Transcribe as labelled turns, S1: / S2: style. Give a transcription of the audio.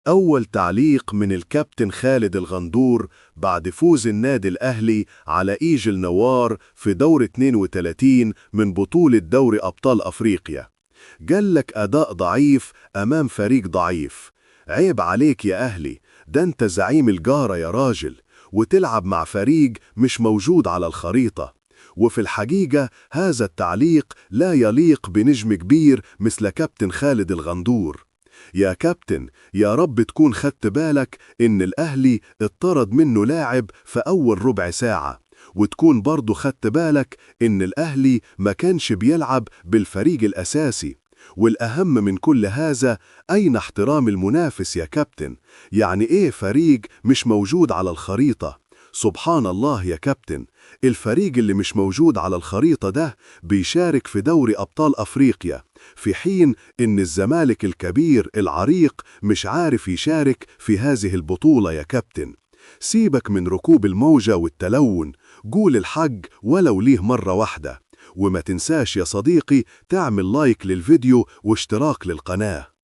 S1: أول تعليق من الكابتن خالد الغندور بعد فوز النادي الأهلي على إيجل نوار في دور 32 من بطولة دوري أبطال أفريقيا. قال لك أداء ضعيف أمام فريق ضعيف. عيب عليك يا أهلي، ده أنت زعيم الجارة يا راجل، وتلعب مع فريق مش موجود على الخريطة. وفي الحقيقة هذا التعليق لا يليق بنجم كبير مثل كابتن خالد الغندور. يا كابتن، يا رب تكون خدت بالك إن الأهلي اتطرد منه لاعب في أول ربع ساعة، وتكون برضو خدت بالك إن الأهلي ما كانش بيلعب بالفريق الأساسي. والأهم من كل هذا، أين احترام المنافس يا كابتن؟ يعني إيه فريق مش موجود على الخريطة؟ سبحان الله يا كابتن، الفريق اللي مش موجود على الخريطة ده بيشارك في دوري أبطال أفريقيا، في حين إن الزمالك الكبير العريق مش عارف يشارك في هذه البطولة يا كابتن. سيبك من ركوب الموجة والتلون، قول الحق ولو ليه مرة واحدة. وما تنساش يا صديقي تعمل لايك للفيديو واشتراك للقناة.